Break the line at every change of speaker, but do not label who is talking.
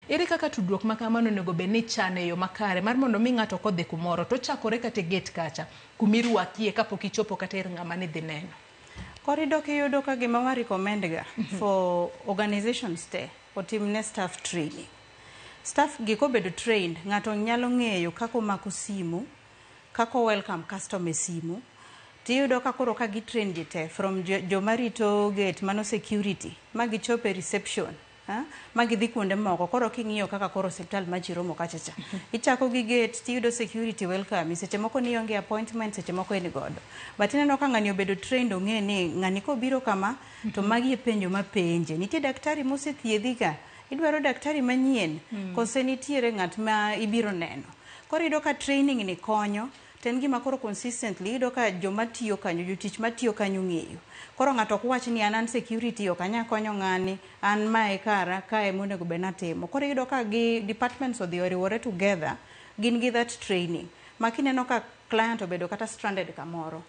Ere kaka tudruok ma kamano onego bed ni ichano e yo makare mar mondo mi ng'ato kodhi kumoro to ochakore kata e gate kacha kumirwakie kapok ichopo kata ir ng'ama nidhi neno?
Koro idok iyudo ka gima wa recommend ga for organizations te otim ne staff training. Staff gi kobedo trained, ng'ato nyalo ng'eyo kaka omako simu, kaka o welcome customer e simu. Tiyudo ka koro ka gi train ji te from joma rito gate, mano security, ma gichop e reception, ha? Ma gidhi kuonde moko. Koro king'iyo kaka koro osiptal ma Chiromo kacha cha, ichako gi gate tiyudo security welcome. Seche moko nionge appointment, seche moko in godo, but ineno ka ng'ani obedo trained, ong'e ni ng'ani kobiro kama to magi e penjo mapenje. Nitie daktari mosethiedhi ka, idwaro daktari manyien kose nitiere ng'at ma ibiro neno? Koro iyudo ka training ni konyo to en gima koro consistently iyudo ka joma tiyo kanyo, jotich matiyo kanyo ng'eyo. Koro ng'ato ok wach ni an security ok anya konyo ng'ani, an mae kara kae monego bed natimo. Koro iyudo ka gi departments odhi oriwore together, gin gi that training ma kineno ka client obedo kata stranded kamoro.